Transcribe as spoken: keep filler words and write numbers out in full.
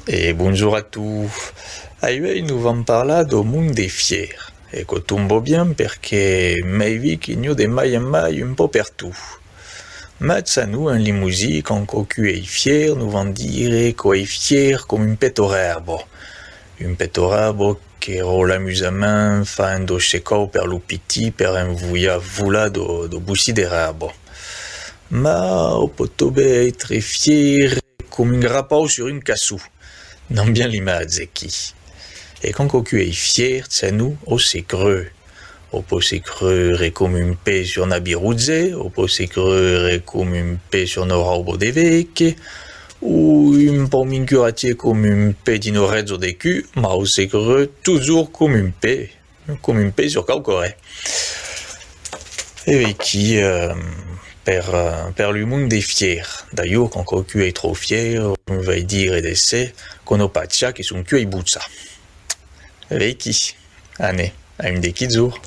E bonjorn a tots. Auei nos vam parlar dau monde fier. E quò tomba bien perque m'aivi qu'i n'i a de mai en mai un pauc pertot. Mas chas nos en Lemosin, quand quauqu'un ei fier, nos vam dire quò ei fier com un pet a l'arba. Un pet a l'arba qu'èra l'amusament fa un dau checau per los pitits per envoiar volar dau, dau bocin de l'arba. Mas òm pòt tanben èstre fier com un grapau sur un caçon. N'am bien l'imatge aquí. E quand quauqu'un ei fier, chas nos, òm se creu. Òm pòt se creure com un pet sur un abit roge, òm pòt se creure com un pet sur una rauba de vec, o un pauc mens curatge com un pet dins una rèja de cul, mas òm se creu totjorn com un pet, com un pet sur quauqua ren. E veiquí, eh, per, eh, per lo monde fier. D'alhors, quand quauqu'un ei tròp fier, òm vai dire de se quò n'a pas chas que son cul ei bochat. E veiquí, anem, a un de quilhs jorns.